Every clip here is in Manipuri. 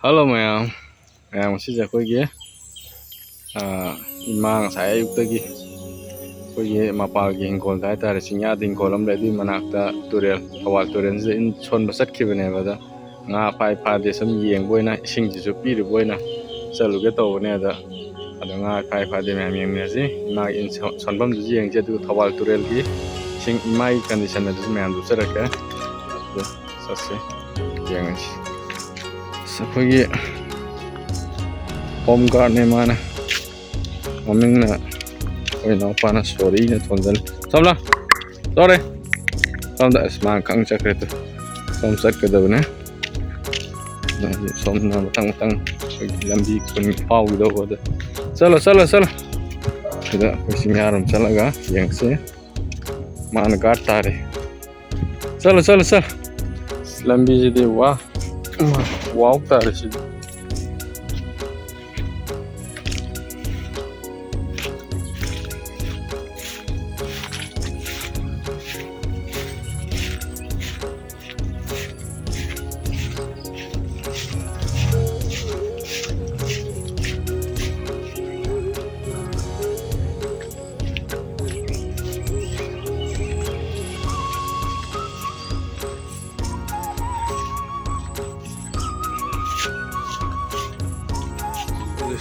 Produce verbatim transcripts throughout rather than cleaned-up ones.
ꯍꯜꯂꯣ ꯃꯌꯥꯝ, ꯃꯌꯥꯝ ꯉꯁꯤꯁꯦ ꯑꯩꯈꯣꯏꯒꯤ, ꯑꯥ, ꯏꯃꯥ ꯉꯁꯥꯏ ꯑꯌꯨꯛꯇꯒꯤ ꯑꯩꯈꯣꯏꯒꯤ ꯃꯄꯥꯜꯒꯤ ꯍꯤꯡꯈꯣꯜꯗ ꯍꯥꯏꯇꯥꯔꯦ, ꯆꯤꯡꯌꯥꯗ ꯍꯤꯡꯈꯣꯜ ꯑꯃ ꯂꯩ, ꯑꯗꯨꯒꯤ ꯃꯅꯥꯛꯇ ꯇꯨꯔꯦꯜ, ꯊꯧꯕꯥꯜ ꯇꯨꯔꯦꯜꯁꯤꯗ ꯏꯟ ꯁꯣꯟꯕ ꯆꯠꯈꯤꯕꯅꯦꯕ꯫ ꯑꯗ ꯉꯥ ꯐꯥꯏ ꯐꯥꯗꯦ ꯁꯨꯝ ꯌꯦꯡꯕ ꯑꯣꯏꯅ, ꯏꯁꯤꯡꯁꯤꯁꯨ ꯄꯤꯔꯨꯕ ꯑꯣꯏꯅ ꯆꯠꯂꯨꯒꯦ ꯇꯧꯕꯅꯦ꯫ ꯑꯗ, ꯑꯗꯣ ꯉꯥ ꯐꯥꯏ ꯐꯥꯗꯦ ꯃꯌꯥꯝ ꯌꯦꯡꯃꯤꯟꯅꯁꯤ꯫ ꯏꯃꯥꯒꯤ ꯏꯟ ꯁꯣꯟ-, ꯁꯣꯟꯐꯝꯗꯨꯁꯨ ꯌꯦꯡꯁꯤ, ꯑꯗꯨꯒ ꯊꯧꯕꯥꯜ ꯇꯨꯔꯦꯜꯒꯤ ꯏꯁꯤꯡ, ꯏꯃꯥꯒꯤ ꯀꯟꯗꯤꯁꯟ ꯑꯗꯨꯁꯨ ꯃꯌꯥꯝꯗꯨ ꯎꯠꯆꯔꯛꯀꯦ꯫ ꯑꯗꯨ ꯆꯠꯁꯤ, ꯌꯦꯡꯉꯁꯤ꯫ ꯑꯁ, ꯑꯩꯈꯣꯏꯒꯤ ꯍꯣꯝ ꯒꯥꯔꯗꯅꯦ ꯃꯥꯅ, ꯃꯃꯤꯡꯅ ꯑꯩꯈꯣꯏ ꯏꯅꯥꯎꯄꯥꯅ ꯁꯣꯔꯤꯅ ꯊꯣꯟꯖꯜꯂꯤ꯫ ꯁꯣꯝꯂꯥ, ꯁꯣꯔꯤ꯫ ꯁꯣꯝꯗ ꯑꯁ ꯃꯥ ꯈꯪ ꯆꯠꯈ꯭ꯔꯦ ꯇꯨ꯫ ꯁꯣꯝ ꯆꯠꯀꯗꯕꯅꯦ꯫ ꯑꯗꯒꯤ ꯁꯣꯝꯅ ꯃꯊꯪ ꯃꯊꯪ ꯑꯩꯈꯣꯏꯒꯤ ꯂꯝꯕꯤ ꯈꯨꯟ ꯐꯥꯎꯈꯤꯗꯧꯕꯗ ꯆꯠꯂꯣ, ꯆꯠꯂꯣ, ꯆꯠꯂꯣ꯫ ꯁꯤꯗ ꯑꯩꯈꯣꯏ ꯆꯤꯡꯌꯥꯔꯣꯝ ꯆꯠꯂꯒ ꯌꯦꯡꯁꯤ꯫ ꯃꯥꯅ ꯒꯥꯔꯗ ꯇꯥꯔꯦ꯫ ꯆꯠꯂꯣ, ꯆꯠꯂꯣ, ꯆꯠꯂꯣ꯫ ꯂꯝꯕꯤꯁꯤꯗꯤ ꯋꯥ, ꯋꯥꯎ ꯇꯥꯔꯦ ꯁꯤꯗꯤ꯫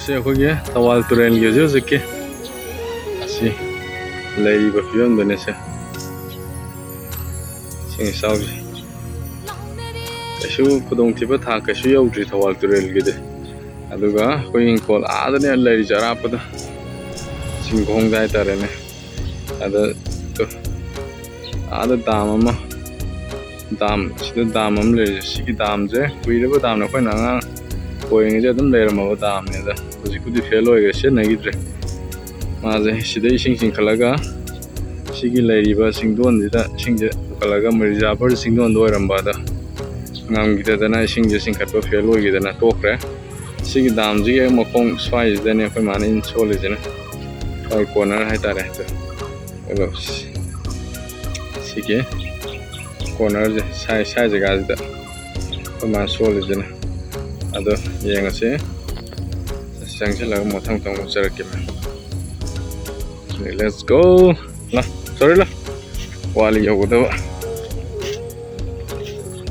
ꯁꯤ ꯑꯩꯈꯣꯏꯒꯤ ꯊꯧꯕꯥꯜ ꯇꯨꯔꯦꯜꯒꯤ ꯍꯧꯖꯤꯛ ꯍꯧꯖꯤꯛꯀꯤ ꯑꯁꯤ ꯂꯩꯔꯤꯕ ꯐꯤꯕꯝꯗꯨꯅꯦ ꯁꯦ꯫ ꯏꯁꯤꯡ ꯏꯆꯥꯎꯁꯦ ꯀꯩꯁꯨ ꯈꯨꯗꯣꯡꯊꯤꯕ ꯊꯥꯛ ꯀꯩꯁꯨ ꯌꯧꯗ꯭ꯔꯤ ꯊꯧꯕꯥꯜ ꯇꯨꯔꯦꯜꯒꯤꯗꯤ꯫ ꯑꯗꯨꯒ ꯑꯩꯈꯣꯏ ꯏꯪꯈꯣꯜ ꯑꯥꯗꯅꯦ ꯂꯩꯔꯤꯁꯦ, ꯑꯔꯥꯞꯄꯗ ꯆꯤꯡꯈꯣꯡꯗ ꯍꯥꯏꯇꯥꯔꯦꯅꯦ꯫ ꯑꯗ ꯑꯥꯗ ꯗꯥꯝ ꯑꯃ, ꯗꯥꯝ, ꯁꯤꯗ ꯗꯥꯝ ꯑꯃ ꯂꯩꯔꯤꯁꯦ꯫ ꯁꯤꯒꯤ ꯗꯥꯝꯁꯦ ꯀꯨꯏꯔꯕ ꯗꯥꯝꯅꯦ, ꯑꯩꯈꯣꯏꯅ ꯑꯉꯥꯡ ꯑꯣꯏꯔꯤꯉꯩꯗ ꯑꯗꯨꯝ ꯂꯩꯔꯝꯃꯕ ꯗꯥꯝꯅꯦ꯫ ꯑꯗ ꯍꯧꯖꯤꯛꯄꯨꯗꯤ ꯐꯦꯜ ꯑꯣꯏꯈ꯭ꯔꯦ, ꯁꯤꯖꯤꯟꯅꯈꯤꯗ꯭ꯔꯦ꯫ ꯃꯥꯁꯦ ꯁꯤꯗ ꯏꯁꯤꯡ ꯆꯤꯡꯈꯠꯂꯒ ꯁꯤꯒꯤ ꯂꯩꯔꯤꯕ ꯆꯤꯡꯗꯣꯟꯁꯤꯗ ꯏꯁꯤꯡꯁꯦ ꯄꯨꯈꯠꯂꯒ ꯃꯣꯏ ꯔꯤꯖꯥꯔꯚꯔ ꯆꯤꯡꯗꯣꯟꯗ ꯑꯣꯏꯔꯝꯕ ꯑꯗꯣ ꯉꯝꯈꯤꯗꯗꯅ ꯏꯁꯤꯡꯁꯦ ꯆꯤꯡꯈꯠꯄ ꯐꯦꯜ ꯑꯣꯏꯈꯤꯗꯅ ꯇꯣꯛꯈ꯭ꯔꯦ꯫ ꯁꯤꯒꯤ ꯗꯥꯝꯁꯤꯒꯤ ꯍꯦꯛ ꯃꯈꯣꯡ ꯁ꯭ꯋꯥꯏꯁꯤꯗꯅꯦ ꯑꯩꯈꯣꯏ ꯃꯥꯅ ꯏꯟ ꯁꯣꯜꯂꯤꯁꯤꯅ꯫ ꯁ꯭ꯋꯥꯏ ꯀꯣꯔꯅꯔ ꯍꯥꯏꯇꯥꯔꯦ꯫ ꯑꯗꯣ ꯁꯤꯒꯤ ꯀꯣꯔꯅꯔꯁꯦ ꯁ꯭ꯋꯥꯏ, ꯁ꯭ꯋꯥꯏ ꯖꯒꯥꯁꯤꯗ ꯑꯩꯈꯣꯏ ꯃꯥꯅ ꯁꯣꯜꯂꯤꯁꯤꯅ꯫ ꯑꯗꯣ ꯌꯦꯡꯉꯁꯤ꯫ ꯆꯪꯁꯤꯜꯂꯒ ꯃꯊꯪ ꯃꯊꯪ ꯎꯠꯆꯔꯛꯀꯦ, ꯃꯌꯥꯝ꯫ Let's go. ꯂꯥ, ꯁꯣꯔꯤ, ꯂꯥ꯫ ꯋꯥꯠꯂꯤ ꯌꯧꯒꯗꯕ꯫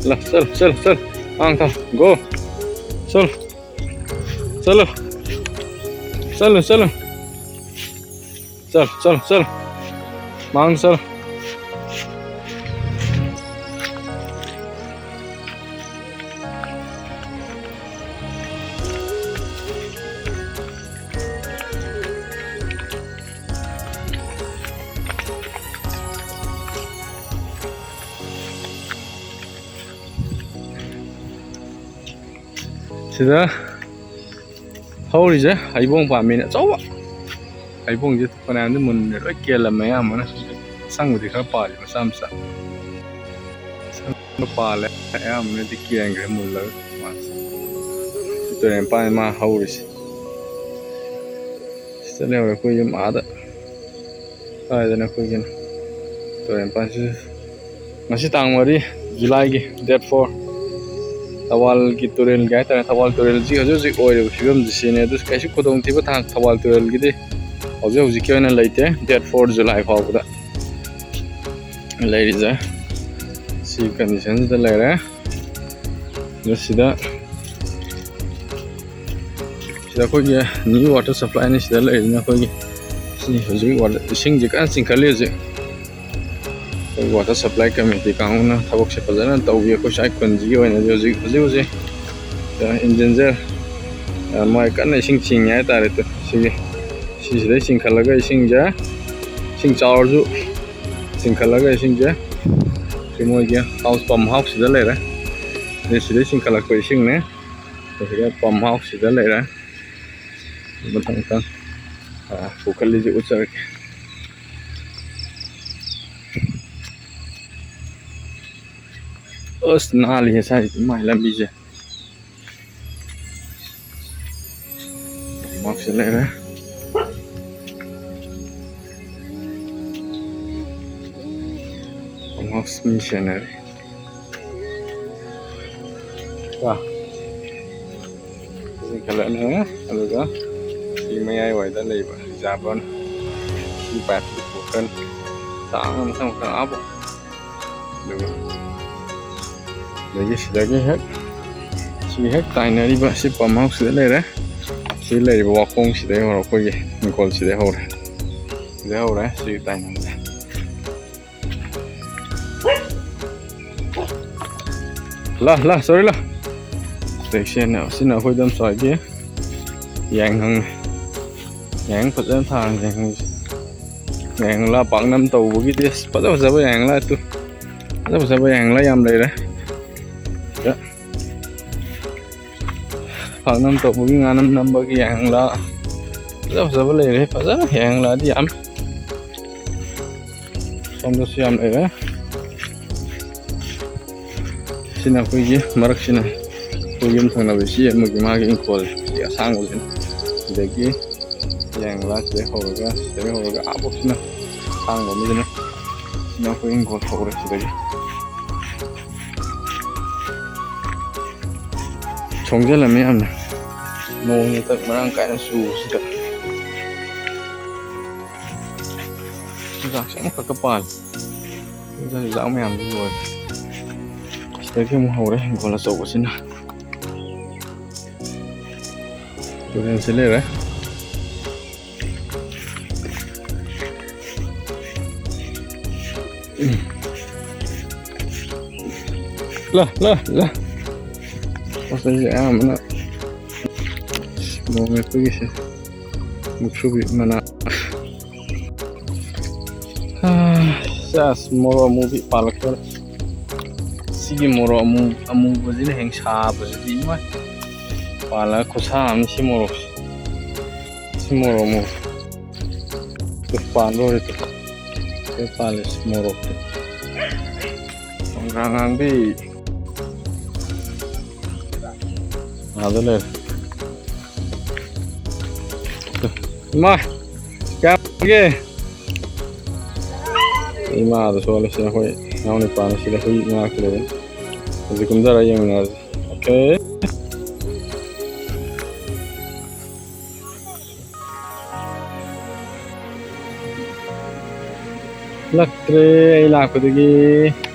ꯂꯥ, ꯆꯠꯂꯨ, ꯆꯠꯂꯨ, ꯆꯠꯂꯨ꯫ ꯃꯥꯡ ꯊꯥꯎ꯫ Go. ꯆꯠꯂꯨ꯫ ꯆꯠꯂꯨ꯫ ꯆꯠꯂꯨ, ꯆꯠꯂꯨ꯫ ꯆꯠꯂꯨ, ꯆꯠꯂꯨ, ꯆꯠꯂꯨ꯫ ꯃꯥꯡ ꯆꯠꯂꯨ꯫ ꯁꯤꯗ ꯍꯧꯔꯤꯁꯦ ꯍꯩꯕꯣꯡ ꯄꯥꯝꯕꯤꯅꯦ ꯑꯆꯧꯕ꯫ ꯍꯩꯕꯣꯡꯁꯦ ꯐꯅꯌꯥꯝꯗꯤ ꯃꯨꯟꯅ ꯂꯣꯏ ꯀꯦꯜꯂꯝꯃꯦ ꯑꯌꯥꯝꯕꯅ꯫ ꯑꯁꯪꯕꯗꯤ ꯈꯔ ꯄꯥꯜꯂꯤ ꯃꯆꯥ ꯃꯆꯥ꯫ ꯑꯁꯪꯕ ꯄꯥꯜꯂꯦ, ꯑꯌꯥꯝꯕꯅꯗꯤ ꯀꯦꯟꯈ꯭ꯔꯦ ꯃꯨꯜꯂꯒ ꯃꯥꯁꯦ꯫ ꯁꯤ ꯇꯨꯔꯦꯟ ꯃꯄꯥꯟ ꯃꯥ ꯍꯧꯔꯤꯁꯦ꯫ ꯁꯤꯗ ꯂꯩꯍꯧꯔꯦ ꯑꯩꯈꯣꯏ ꯌꯨꯝ ꯑꯥꯗ꯫ ꯀꯥꯏꯗꯅ ꯑꯩꯈꯣꯏꯒꯤꯅ ꯇꯨꯔꯦꯟ ꯃꯄꯥꯟꯁꯤ꯫ ꯉꯁꯤ ꯇꯥꯡ ꯃꯔꯤ, ꯖꯨꯂꯥꯏꯒꯤ date four꯫ ꯊꯧꯕꯥꯜꯒꯤ ꯇꯨꯔꯦꯜꯒꯤ ꯍꯥꯏꯇꯥꯔꯦ, ꯊꯧꯕꯥꯜ ꯇꯨꯔꯦꯜꯁꯤ ꯍꯧꯖꯤꯛ ꯍꯧꯖꯤꯛ ꯑꯣꯏꯔꯤꯕ ꯐꯤꯕꯝꯁꯤ ꯁꯤꯅꯤ꯫ ꯑꯗꯨ ꯀꯩꯁꯨ ꯈꯨꯗꯣꯡꯊꯤꯕ ꯊꯥꯡ ꯊꯧꯕꯥꯜ ꯇꯨꯔꯦꯜꯒꯤꯗꯤ ꯍꯧꯖꯤꯛ ꯍꯧꯖꯤꯛꯀꯤ ꯑꯣꯏꯅ ꯂꯩꯇꯦ, date four ꯖꯨꯂꯥꯏ ꯐꯥꯎꯕꯗ ꯂꯩꯔꯤꯁꯦ꯫ ꯁꯤ condition ꯁꯤꯗ ꯂꯩꯔꯦ꯫ ꯑꯗ ꯁꯤꯗ, ꯁꯤꯗ ꯑꯩꯈꯣꯏꯒꯤ new water supply ꯅꯤ ꯁꯤꯗ ꯂꯩꯔꯤꯁꯤꯅ꯫ ꯑꯩꯈꯣꯏꯒꯤ ꯁꯤ ꯍꯧꯖꯤꯛ water, ꯏꯁꯤꯡꯁꯦ ꯀꯟꯅ ꯆꯤꯡꯈꯠꯂꯤ ꯍꯧꯖꯤꯛ꯫ ꯑꯩꯈꯣꯏ water supply committee ꯀꯥꯡꯕꯨꯅ ꯊꯕꯛꯁꯦ ꯐꯖꯅ ꯇꯧꯕꯤ꯫ ꯑꯩꯈꯣꯏ ꯁ꯭ꯋꯥꯏ ꯈꯨꯟꯁꯤꯒꯤ ꯑꯣꯏꯅꯗꯤ ꯍꯧꯖꯤꯛ, ꯍꯧꯖꯤꯛ ꯍꯧꯖꯤꯛ, ꯑ, in danger, ꯑ, ꯃꯣꯏ ꯀꯟꯅ ꯏꯁꯤꯡ ꯆꯤꯡꯉꯤ ꯍꯥꯏꯇꯥꯔꯦ꯫ ꯇꯨ, ꯁꯤꯒꯤ, ꯁꯤꯁꯤꯗꯩ ꯆꯤꯡꯈꯠꯂꯒ ꯏꯁꯤꯡꯁꯦ, ꯏꯁꯤꯡ ꯆꯥꯎꯔꯁꯨ ꯆꯤꯡꯈꯠꯂꯒ ꯏꯁꯤꯡꯁꯦ ꯁꯤ ꯃꯣꯏꯒꯤ house, pump house ꯁꯤꯗ ꯂꯩꯔꯦ꯫ ꯑꯗꯩ ꯁꯤꯗꯩ ꯆꯤꯡꯈꯠꯂꯛꯄ ꯏꯁꯤꯡꯅꯦ꯫ ꯁꯤꯗ pump house ꯁꯤꯗ ꯂꯩꯔꯦ꯫ ꯃꯊꯪ ꯃꯊꯪ, ꯑ, ꯄꯨꯈꯠꯂꯤꯁꯦ ꯎꯠꯆꯔꯛꯀꯦ꯫ ꯑꯁ, ꯅꯥꯜꯂꯤꯍꯦ ꯁ꯭ꯋꯥꯏ ꯃꯥꯏ ꯂꯝꯕꯤꯁꯦ꯫ Pump house ꯁꯤ ꯂꯩꯔꯦ꯫ Pump house ꯃꯤ ꯁꯦꯟꯅꯔꯤ꯫ ꯀꯣ꯫ ꯈꯜꯂꯛꯑꯅꯤ꯫ ꯑꯗꯨꯒ ꯁꯤ ꯃꯌꯥꯏ ꯋꯥꯏꯗ ꯂꯩꯕ ꯔꯤꯖꯥꯔꯚꯔ, ꯁꯤ ꯄꯥꯏꯞꯁꯤ ꯄꯨꯔꯛꯀꯅꯤ꯫ ꯇꯥꯡꯅ ꯃꯊꯪ ꯃꯊꯪ ꯑꯥꯕ꯫ ꯑꯗꯨꯒ ꯑꯗꯒꯤ ꯁꯤꯗꯒꯤ ꯍꯦꯛ, ꯁꯤ ꯍꯦꯛ ꯇꯥꯏꯅꯔꯤꯕ ꯁꯤ ꯄꯝ ꯍꯥꯎꯁꯁꯤꯗ ꯂꯩꯔꯦ꯫ ꯁꯤ ꯂꯩꯔꯤꯕ ꯋꯥꯈꯣꯡꯁꯤꯗꯩ ꯍꯧꯔ ꯑꯩꯈꯣꯏꯒꯤ ꯏꯪꯈꯣꯜꯁꯤꯗꯩ ꯍꯧꯔꯦ꯫ ꯁꯤꯗꯩ ꯍꯧꯔꯦ ꯁꯤ ꯇꯥꯏꯅꯕꯁꯦ꯫ ꯂꯥ, ꯂꯥ, ꯁꯣꯔꯤ, ꯂꯥ꯫ ꯁꯤꯗꯩ ꯁꯤꯅ, ꯁꯤꯅ ꯑꯩꯈꯣꯏ ꯏꯗꯣꯝꯆꯥꯒꯤ ꯌꯥꯏꯉꯪꯅꯦ꯫ ꯌꯥꯏꯉꯪ ꯐꯖꯅ ꯊꯥꯔꯦ, ꯌꯥꯏꯉꯪꯁꯦ꯫ ꯌꯥꯏꯉꯪꯂꯥ ꯄꯥꯛꯅꯝ ꯇꯧꯕꯒꯤꯗꯤ ꯑꯁ ꯐꯖ ꯐꯖꯕ ꯌꯥꯏꯉꯪꯂꯥ ꯇꯨ꯫ ꯐꯖ ꯐꯖꯕ ꯌꯥꯏꯉꯪꯂꯥ ꯌꯥꯝ ꯂꯩꯔꯦ꯫ ꯁꯤꯗ ꯄꯥꯛꯅꯝ ꯇꯧꯕꯒꯤ ꯉꯥꯅꯝ ꯅꯝꯕꯒꯤ ꯌꯥꯏꯉꯪꯂꯥ ꯐꯖ ꯐꯖꯕ ꯂꯩꯔꯦ꯫ ꯐꯖꯅ ꯌꯥꯏꯉꯪꯂꯥꯗꯤ ꯌꯥꯝ ꯁꯣꯝꯗꯁꯨ ꯌꯥꯝ ꯂꯩꯔꯦ꯫ ꯁꯤꯅ ꯑꯩꯈꯣꯏꯒꯤ ꯃꯔꯛꯁꯤꯅ ꯑꯩꯈꯣꯏ ꯌꯨꯝ ꯊꯪꯅꯕ ꯏꯆꯦ ꯑꯃꯒꯤ ꯃꯥꯒꯤ ꯏꯪꯈꯣꯜ ꯑꯁꯥꯡꯕꯁꯤꯅ꯫ ꯁꯤꯗꯒꯤ ꯌꯥꯏꯉꯪꯂꯥꯁꯤꯗꯩ ꯍꯧꯔꯒ, ꯁꯤꯗꯒꯤ ꯍꯧꯔꯒ ꯑꯥꯕꯣꯛꯁꯤꯅ ꯑꯁꯥꯡꯕ ꯑꯃꯁꯤꯅ꯫ ꯁꯤꯅ ꯑꯩꯈꯣꯏ ꯏꯪꯈꯣꯜ ꯍꯧꯔꯦ ꯁꯤꯗꯒꯤ꯫ ꯁꯣꯡꯖꯜꯂꯝꯃꯦ ꯌꯥꯝꯅ꯫ ꯅꯣꯡ ꯍꯟꯗꯛ ꯃꯔꯥꯡ ꯀꯥꯏꯅ ꯆꯨꯕꯁꯤꯗ꯫ ꯆꯨꯖꯥꯛꯁꯦ ꯑꯃꯈꯛꯇ ꯄꯥꯜꯂꯦ꯫ ꯆꯨꯖꯥꯛ ꯃꯌꯥꯝꯁꯤ ꯂꯣꯏꯔꯦ꯫ ꯁꯤꯗꯒꯤ ꯑꯃꯨꯛ ꯍꯧꯔꯦ ꯍꯤꯡꯈꯣꯜ ꯑꯆꯧꯕꯁꯤꯅ꯫ ꯇꯨꯔꯦꯜꯁꯤ ꯂꯩꯔꯦ꯫ ꯂ, ꯂ, ꯂ꯫ ꯄꯣꯠ ꯆꯩꯁꯦ ꯑꯌꯥꯝꯕꯅ ꯃꯣꯔꯣꯛ ꯃꯦꯠꯄꯒꯤꯁꯦ ꯃꯨꯛꯊ꯭ꯔꯨꯕꯤ ꯃꯅꯥ꯫ ꯆꯥꯁ ꯃꯣꯔꯣꯛ ꯑꯃꯨꯕꯤ ꯄꯥꯜꯂꯛꯇꯣꯔꯦ꯫ ꯁꯤꯒꯤ ꯃꯣꯔꯣꯛ ꯑꯃꯨ-, ꯑꯃꯨꯕꯁꯤꯅ ꯍꯦꯟꯅ ꯁꯥꯕꯁꯤꯗꯤ ꯏꯃꯥꯏ꯫ ꯄꯥꯜꯂꯒ ꯈꯨꯠꯁꯥ ꯑꯃꯅꯤ ꯁꯤ ꯃꯣꯔꯣꯛꯁꯦ꯫ ꯁꯤ ꯃꯣꯔꯣꯛ ꯑꯃꯨꯕ꯫ ꯇꯨ ꯄꯥꯟꯕ ꯍꯧꯔꯦ ꯇꯨ꯫ ꯁꯤ ꯄꯥꯜꯂꯦ ꯁꯤ ꯃꯣꯔꯣꯛꯇꯨ꯫ ꯉꯥꯡ ꯉꯥꯡꯕꯤ꯫ ꯑꯥꯗ ꯂꯩꯔꯦ꯫ ꯏꯃꯥ! ꯀꯌꯥꯝ ꯐꯪꯒꯦ? ꯏꯃꯥꯗ ꯁꯣꯜꯂꯁꯤ ꯑꯩꯈꯣꯏ ꯏꯅꯥꯎ ꯅꯨꯄꯥꯅ ꯁꯤꯗ ꯍꯨꯏ ꯉꯥꯛꯇ ꯂꯩꯔꯦ꯫ ꯍꯧꯖꯤꯛ ꯀꯨꯝꯊꯔ ꯌꯦꯡꯃꯤꯟꯅꯔꯁꯤ꯫ ꯑꯣꯀꯦ꯫ ꯂꯛꯇ꯭ꯔꯦ ꯑꯩ ꯂꯥꯛꯄꯗꯒꯤ꯫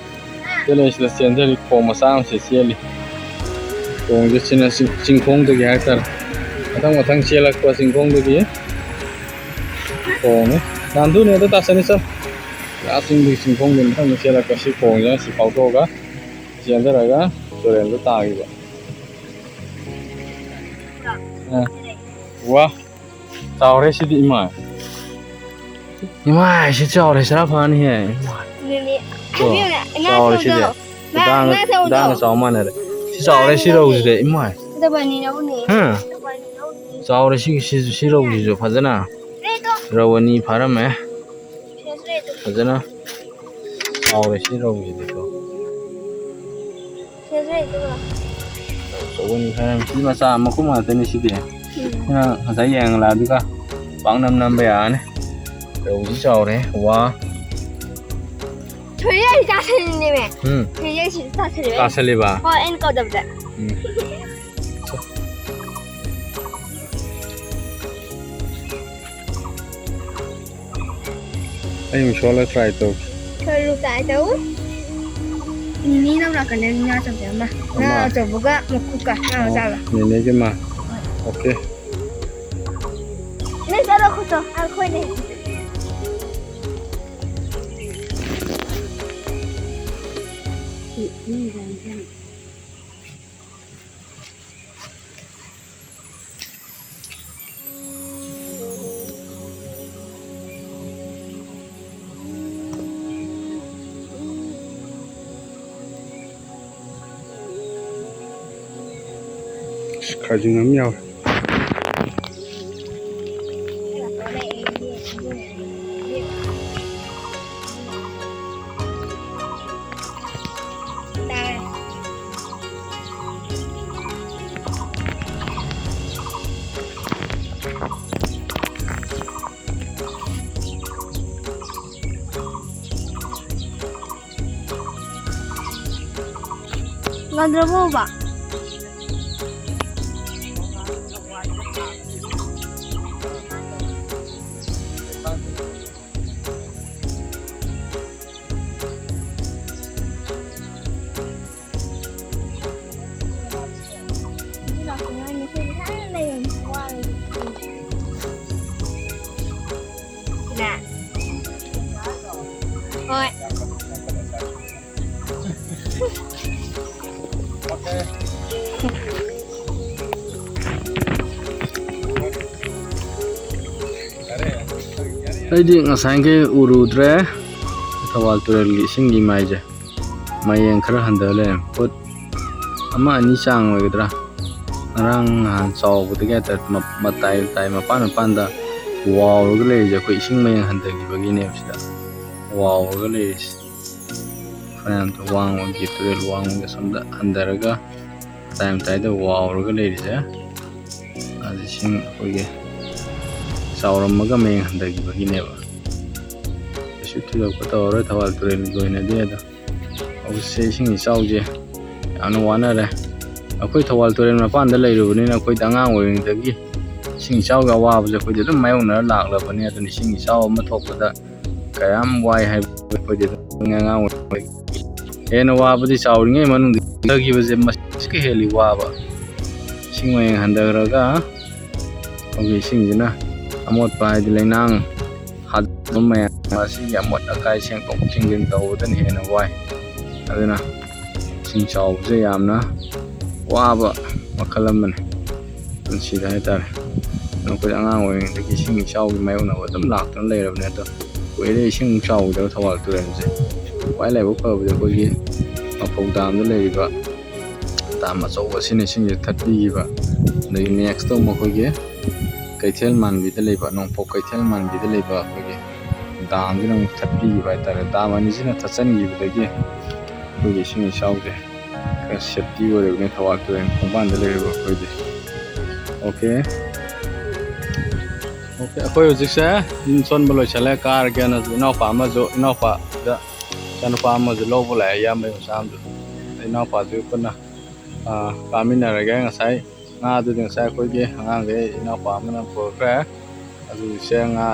ꯆꯦꯜꯂꯦ, ꯁꯤꯗ ꯆꯦꯟꯊꯔꯤ, ꯈꯣꯡ ꯃꯆꯥ ꯑꯃꯁꯨ ꯆꯦꯜꯂꯤ꯫ ꯈꯣꯡꯁꯦ ꯁꯤꯅ ꯆꯤꯡ-, ꯆꯤꯡꯈꯣꯡꯗꯒꯤ ꯍꯥꯏꯇꯥꯔꯦ꯫ ꯃꯊꯪ ꯃꯊꯪ ꯆꯦꯜꯂꯛꯄ ꯆꯤꯡꯈꯣꯡꯗꯒꯤ ꯈꯣꯡꯅꯤ꯫ ꯅꯥꯟꯊꯨꯅꯤ ꯑꯗ ꯇꯥꯁꯅꯤ ꯆꯠ꯫ ꯑꯥ ꯆꯤꯡꯗꯒꯤ ꯆꯤꯡꯈꯣꯡꯗꯒꯤ ꯃꯊꯪ ꯆꯦꯜꯂꯛꯄ ꯁꯤ ꯈꯣꯡꯁꯦ ꯁꯤ ꯐꯥꯎꯗꯣꯛꯑꯒ ꯆꯦꯟꯊꯔꯒ ꯇꯨꯔꯦꯜꯗ ꯇꯥꯈꯤꯕ꯫ ꯑ꯫ ꯋꯥ꯫ ꯆꯥꯎꯔꯦ ꯁꯤꯗꯤ ꯏꯃꯥ꯫ ꯏꯃꯥ, ꯁꯤ ꯆꯥꯎꯔꯦ, ꯁꯔꯥ ꯐꯥꯅꯤꯍꯦ꯫ ꯏꯃꯥ꯫ ꯑꯗꯨꯅꯦ꯫ ꯆꯥꯎ-, ꯍꯥꯏꯕꯤꯌꯨꯅꯦ, ꯏꯃꯥ ꯆꯥꯎꯔꯦ ꯁꯤꯗꯤ꯫ ꯆꯥꯎꯗꯣ꯫ ꯃꯥ, ꯈꯨꯗꯥꯡ-, ꯃꯥ ꯆꯥꯎꯗꯣ꯫ ꯈꯨꯗꯥꯡꯒ ꯆꯥꯎ ꯃꯥꯟꯅꯔꯦ꯫ ꯁꯤ ꯆꯥꯎꯔꯦ, ꯁꯤ ꯔꯧꯁꯤꯗꯤ ꯏꯃꯥ꯫ ꯑꯗꯨꯕꯨ ꯑꯅꯤ ꯂꯧꯅꯤ꯫ ꯍꯥ? ꯑꯗꯨꯕꯨ ꯑꯅꯤ ꯂꯧꯅꯤ꯫ ꯆꯥꯎꯔꯦ ꯁꯤ, ꯁꯤ, ꯁꯤ ꯔꯧꯁꯤꯁꯨ ꯐꯖꯅ꯫ ꯂꯩꯇꯣ꯫ ꯔꯧ ꯑꯅꯤ ꯐꯥꯔꯝꯃꯦ꯫ ꯁꯤꯗꯁꯨ ꯂꯩꯇꯣ꯫ ꯐꯖꯅ ꯆꯥꯎꯔꯦ ꯁꯤ ꯔꯧꯁꯤꯗꯤꯀꯣ꯫ ꯁꯤꯗꯁꯨ ꯂꯩꯇꯣ꯫ ꯑꯆꯧꯕꯅꯤ ꯈꯔ꯫ ꯁꯤ ꯃꯆꯥ ꯃꯈꯨꯝ ꯉꯥꯛꯇꯅꯤ ꯁꯤꯗꯤ꯫ ꯎꯝ꯫ ꯁꯤꯅ ꯉꯁꯥꯏ ꯌꯦꯡꯂꯥ ꯑꯗꯨꯒ ꯄꯥꯛꯅꯝ ꯅꯝꯕ ꯌꯥꯔꯅꯤ꯫ ꯔꯧꯁꯤ ꯆꯥꯎꯔꯦ꯫ ꯋꯥ꯫ ꯊꯣꯏꯔꯦꯟ ꯇꯥꯁꯜꯂꯤꯅꯦꯃꯦ꯫ ꯎꯝ꯫ ꯊꯣꯏꯔꯦꯟ ꯁꯤꯗ ꯇꯥꯁꯜꯂꯦ꯫ ꯇꯥꯁꯜꯂꯤꯕ? ꯍꯣꯏ, ꯑꯩꯅ ꯀꯧꯗꯕꯗ꯫ ꯎꯝ꯫ ꯑꯩ ꯑꯃꯨꯛ ꯁꯣꯜꯂ try ꯇꯧꯒꯦ꯫ ꯁꯣꯜꯂꯨ, try ꯇꯧ꯫ ꯅꯤꯅꯤ ꯅꯪ ꯅꯥꯀꯟꯗ ꯉꯥ ꯑꯆꯧꯕ ꯑꯃ꯫ ꯉꯥ ꯑꯃ? ꯑꯆꯧꯕꯒ ꯃꯀꯨꯞꯀ ꯉꯥ ꯑꯣ, ꯃꯆꯥꯒ꯫ ꯅꯦꯅꯦꯒꯤ ꯑꯃ꯫ ꯑꯣꯀꯦ꯫ ꯅꯪ ꯆꯠꯂꯣ ꯈꯨꯠꯇꯣ, ꯑꯩꯈꯣꯏꯅꯦ꯫ ꯑꯁ, ꯈꯥꯖꯤꯡ ꯑꯃ ꯌꯥꯎꯔꯦ꯫ ꯉꯝꯗ꯭ꯔꯕꯣꯕ? ꯍꯣꯏ꯫ ꯑꯩꯗꯤ ꯉꯁꯥꯏꯈꯩ ꯎꯔꯨꯗ꯭ꯔꯦ꯫ ꯊꯧꯕꯥꯜ ꯇꯨꯔꯦꯜꯒꯤ ꯏꯁꯤꯡꯒꯤ ꯃꯥꯏꯁꯦ ꯃꯌꯦꯡ ꯈꯔ ꯍꯟꯊ ꯂꯩꯔꯝꯃꯦ꯫ ꯐꯨꯠ ꯑꯃ ꯑꯅꯤ ꯆꯥꯡ ꯑꯣꯏꯒꯗ꯭ꯔꯥ? ꯉꯔꯥꯡ ꯅꯍꯥꯟ ꯆꯥꯎꯕꯗꯒꯤ ꯍꯥꯏꯇꯥꯔꯦ, ꯃ-, ꯃꯇꯥꯏ ꯃꯇꯥꯏ, ꯃꯄꯥꯟ ꯃꯄꯥꯟꯗ ꯋꯥꯎꯔꯒ ꯂꯩꯔꯤꯁꯦ ꯑꯩꯈꯣꯏ ꯏꯁꯤꯡ ꯃꯌꯦꯡ ꯍꯟꯊꯈꯤꯕꯒꯤꯅꯦꯕ ꯁꯤꯗ ꯋꯥꯎꯔꯒ ꯂꯩꯔꯤꯁꯦ꯫ ꯐꯅꯌꯥꯝ ꯋꯥꯡꯕꯒꯤ, ꯇꯨꯔꯦꯜ ꯋꯥꯡꯃꯒꯤ ꯑꯁꯣꯝꯗ ꯍꯟꯊꯔꯒ ꯃꯇꯥꯏ ꯃꯇꯥꯏꯗ ꯋꯥꯎꯔꯒ ꯂꯩꯔꯤꯁꯦ꯫ ꯑꯗ ꯏꯁꯤꯡ ꯑꯩꯈꯣꯏꯒꯤ ꯆꯥꯎꯔꯝꯃꯒ ꯃꯌꯦꯡ ꯍꯟꯊꯈꯤꯕꯒꯤꯅꯦꯕ꯫ ꯀꯩꯁꯨ ꯊꯣꯏꯗꯣꯛꯄ ꯇꯧꯔꯔꯣꯏ ꯊꯧꯕꯥꯜ ꯇꯨꯔꯦꯜꯒꯤ ꯑꯣꯏꯅꯗꯤ꯫ ꯑꯗꯣ ꯍꯧꯖꯤꯛꯁꯦ ꯏꯁꯤꯡ ꯏꯆꯥꯎꯁꯦ ꯌꯥꯝꯅ ꯋꯥꯅꯔꯦ꯫ ꯑꯩꯈꯣꯏ ꯊꯧꯕꯥꯜ ꯇꯨꯔꯦꯜ ꯃꯄꯥꯟꯗ ꯂꯩꯔꯨꯕꯅꯤꯅ ꯑꯩꯈꯣꯏꯗꯤ ꯑꯉꯥꯡ ꯑꯣꯏꯔꯤꯉꯩꯗꯒꯤ ꯏꯁꯤꯡ ꯏꯆꯥꯎꯒꯤ ꯑꯋꯥꯕꯁꯦ ꯑꯩꯈꯣꯏꯗꯤ ꯑꯗꯨꯝ ꯃꯥꯌꯣꯛꯅꯔ ꯂꯥꯛꯂꯕꯅꯤ꯫ ꯑꯗꯨꯅ ꯏꯁꯤꯡ ꯏꯆꯥꯎ ꯑꯃ ꯊꯣꯛꯄꯗ ꯀꯌꯥꯝ ꯋꯥꯏ ꯍꯥꯏꯕ ꯑꯩꯈꯣꯏꯗꯤ ꯑꯗꯨꯝ ꯑꯉꯥꯡ ꯑꯣꯏꯔꯤꯉꯩꯗꯒꯤ ꯍꯦꯟꯅ ꯋꯥꯕꯗꯤ ꯆꯥꯎꯔꯤꯉꯩ ꯃꯅꯨꯡꯗ ꯍꯟꯊꯈꯤꯕꯁꯦ ꯃꯁꯤꯒ ꯍꯦꯜꯂꯤ ꯋꯥꯕ꯫ ꯏꯁꯤꯡ ꯃꯌꯦꯡ ꯍꯟꯊꯈ꯭ꯔꯒ ꯑꯩꯈꯣꯏꯒꯤ ꯏꯁꯤꯡꯁꯤꯅ ꯑꯃꯣꯠꯄ ꯍꯥꯏꯗꯤ ꯂꯩꯅꯥꯡ ꯍꯥꯠꯄ ꯃꯌꯥꯝ ꯑꯁꯤꯒꯤ ꯑꯃꯣꯠ ꯑꯀꯥꯏ ꯁꯦꯡꯗꯣꯛ ꯁꯦꯡꯖꯤꯟ ꯇꯧꯕꯗꯅ ꯍꯦꯟꯅ ꯋꯥꯏ꯫ ꯑꯗꯨꯅ ꯏꯁꯤꯡ ꯆꯥꯎꯕꯁꯦ ꯌꯥꯝꯅ ꯋꯥꯕ ꯃꯈꯜ ꯑꯃꯅꯤ꯫ ꯄꯨꯟꯁꯤꯗ ꯍꯥꯏꯇꯥꯔꯦ꯫ ꯑꯩꯈꯣꯏ ꯑꯉꯥꯡ ꯑꯣꯏꯔꯤꯉꯩꯗꯒꯤ ꯏꯁꯤꯡ ꯏꯆꯥꯎꯒꯤ ꯃꯥꯌꯣꯛꯅꯕ ꯑꯗꯨꯝ ꯂꯥꯛꯇꯨꯅ ꯂꯩꯔꯕꯅꯦ꯫ ꯑꯗꯣ ꯀꯨꯏꯔꯦ ꯏꯁꯤꯡ ꯆꯥꯎꯈꯤꯗꯕ ꯊꯧꯕꯥꯜ ꯇꯨꯔꯦꯜꯁꯦ꯫ ꯈ꯭ꯋꯥꯏ ꯂꯥꯏꯕꯛ ꯐꯕꯗꯤ ꯑꯩꯈꯣꯏꯒꯤ ꯃꯐꯧ ꯗꯥꯝꯗ ꯂꯩꯔꯤꯕ ꯗꯥꯝ ꯑꯆꯧꯕ ꯑꯁꯤꯅ ꯏꯁꯤꯡꯁꯦ ꯊꯠꯄꯤꯈꯤꯕ꯫ ꯑꯗꯒꯤ ꯅꯦꯛꯁꯇ ꯑꯃꯨꯛ ꯑꯩꯈꯣꯏꯒꯤ ꯀꯩꯊꯦꯜ ꯃꯥꯟꯕꯤꯗ ꯂꯩꯕ, ꯅꯣꯡꯄꯣꯛ ꯀꯩꯊꯦꯜ ꯃꯥꯟꯕꯤꯗ ꯂꯩꯕ ꯑꯩꯈꯣꯏꯒꯤ ꯗꯥꯝꯁꯤꯅ ꯑꯃꯨꯛ ꯊꯠꯄꯤꯈꯤꯕ ꯍꯥꯏꯇꯥꯔꯦ꯫ ꯗꯥꯝ ꯑꯅꯤꯁꯤꯅ ꯊꯠꯆꯟꯈꯤꯕꯗꯒꯤ ꯑꯩꯈꯣꯏꯒꯤ ꯏꯁꯤꯡ ꯏꯆꯥꯎꯁꯦ ꯈꯔ ꯁꯦꯞꯇꯤ ꯑꯣꯏꯔꯕꯅꯦ ꯊꯧꯕꯥꯜ ꯇꯨꯔꯦꯜ ꯈꯣꯡꯕꯥꯟꯗ ꯂꯩꯔꯤꯕ ꯑꯩꯈꯣꯏꯗꯤ꯫ ꯑꯣꯀꯦ꯫ ꯑꯣꯀꯦ, ꯑꯩꯈꯣꯏ ꯍꯧꯖꯤꯛꯁꯦ ꯌꯨꯝ ꯁꯣꯟꯕ ꯂꯣꯏꯁꯜꯂꯦ꯫ ꯀꯥꯔꯒꯦꯅ ꯏꯅꯥꯎꯄꯥ ꯑꯃꯁꯨ, ꯏꯅꯥꯎꯄꯥꯗ ꯏꯆꯥꯅꯨꯄꯥ ꯑꯃꯁꯨ ꯂꯧꯕ ꯂꯥꯛꯑꯦ, ꯏꯌꯥꯝꯕꯒꯤ ꯃꯆꯥ ꯑꯃꯁꯨ꯫ ꯏꯅꯥꯎꯄꯥꯁꯨ ꯄꯨꯟꯅ, ꯑꯥ, ꯀꯥꯃꯤꯟꯅꯔꯒꯦ꯫ ꯉꯁꯥꯏ ꯉꯥꯗꯨꯗꯤ ꯉꯁꯥꯏ ꯑꯩꯈꯣꯏꯒꯤ ꯑꯉꯥꯡꯈꯩ ꯏꯅꯥꯎꯄꯥ ꯑꯃꯅ ꯄꯨꯔꯛꯈ꯭ꯔꯦ꯫ ꯑꯗꯨ ꯏꯆꯦ ꯉꯥ,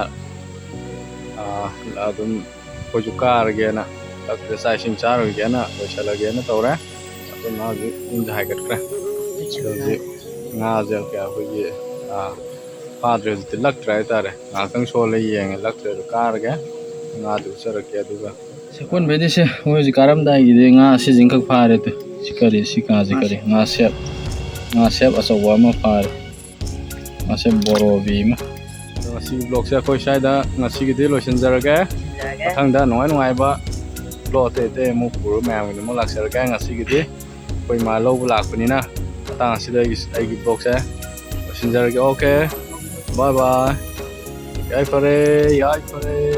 ꯑꯥ, ꯑꯗꯨꯝ ꯑꯩꯈꯣꯏꯁꯨ ꯀꯥꯔꯒꯦꯅ, ꯑꯗꯨꯗ ꯆꯥꯛ ꯏꯁꯤꯡ ꯆꯥꯔꯨꯒꯦꯅ ꯂꯣꯏꯁꯤꯜꯂꯒꯦꯅ ꯇꯧꯔꯦ꯫ ꯑꯩꯈꯣꯏ ꯃꯥ ꯍꯧꯖꯤꯛ ꯌꯨꯝꯗ ꯍꯥꯏꯒꯠꯈ꯭ꯔꯦ꯫ ꯑꯗꯣ ꯍꯧꯖꯤꯛ ꯉꯥꯁꯦ ꯀꯌꯥ ꯑꯩꯈꯣꯏꯒꯤ, ꯑꯥ, ꯐꯥꯗ꯭ꯔꯦ ꯍꯧꯖꯤꯛꯇꯤ, ꯂꯛꯇ꯭ꯔꯦ ꯍꯥꯏꯇꯥꯔꯦ꯫ ꯉꯥꯏꯍꯥꯛꯇꯪ ꯁꯣꯜꯂ ꯌꯦꯡꯉꯦ, ꯂꯛꯇ꯭ꯔꯦ ꯑꯗꯨ ꯀꯥꯔꯒꯦ, ꯉꯥꯗꯤ ꯎꯠꯆꯔꯛꯀꯦ꯫ ꯑꯗꯨꯒ ꯁꯒꯣꯜꯕꯩꯗꯤꯁꯦ ꯃꯣꯏ ꯍꯧꯖꯤꯛ ꯀꯥꯔꯝꯗꯥꯏꯒꯤꯗꯤ ꯉꯥ ꯁꯤꯁꯤꯡꯈꯛ ꯐꯥꯔꯦ꯫ ꯑꯗꯨ ꯁꯤ ꯀꯔꯤ, ꯁꯤ ꯉꯥꯁꯦ ꯀꯔꯤ? ꯉꯥ ꯁꯦꯞ, ꯉꯥ ꯁꯦꯞ ꯑꯆꯧꯕ ꯑꯃ ꯐꯥꯔꯦ꯫ ꯉꯥ ꯁꯦꯞ ꯕꯣꯔꯣꯕꯤ ꯑꯃ꯫ ꯑꯗꯣ ꯉꯁꯤꯒꯤ vlogꯁꯦ ꯑꯩꯈꯣꯏ ꯁ꯭ꯋꯥꯏꯗ ꯉꯁꯤꯒꯤꯗꯤ ꯂꯣꯏꯁꯤꯟꯖꯔꯒꯦ꯫ ꯃꯊꯪꯗ ꯅꯨꯡꯉꯥꯏ ꯅꯨꯡꯉꯥꯏꯕ vlog ꯑꯇꯩ ꯑꯇꯩ ꯑꯃꯨꯛ ꯄꯨꯔꯒ ꯃꯌꯥꯝꯒꯤꯗꯃꯛ ꯂꯥꯛꯆꯔꯒꯦ꯫ ꯉꯁꯤꯒꯤꯗꯤ ꯑꯩꯈꯣꯏ ꯏꯃꯥ ꯂꯧꯕ ꯂꯥꯛꯄꯅꯤꯅ ꯃꯇꯥꯡ ꯑꯁꯤꯗ ꯑꯩꯒꯤ, ꯑꯩꯒꯤ vlogꯁꯦ ꯂꯣꯏꯁꯤꯟꯖꯔꯒꯦ꯫ Okay, bye bye. ꯌꯥꯏꯐꯔꯦ, ꯌꯥꯏꯐꯔꯦ꯫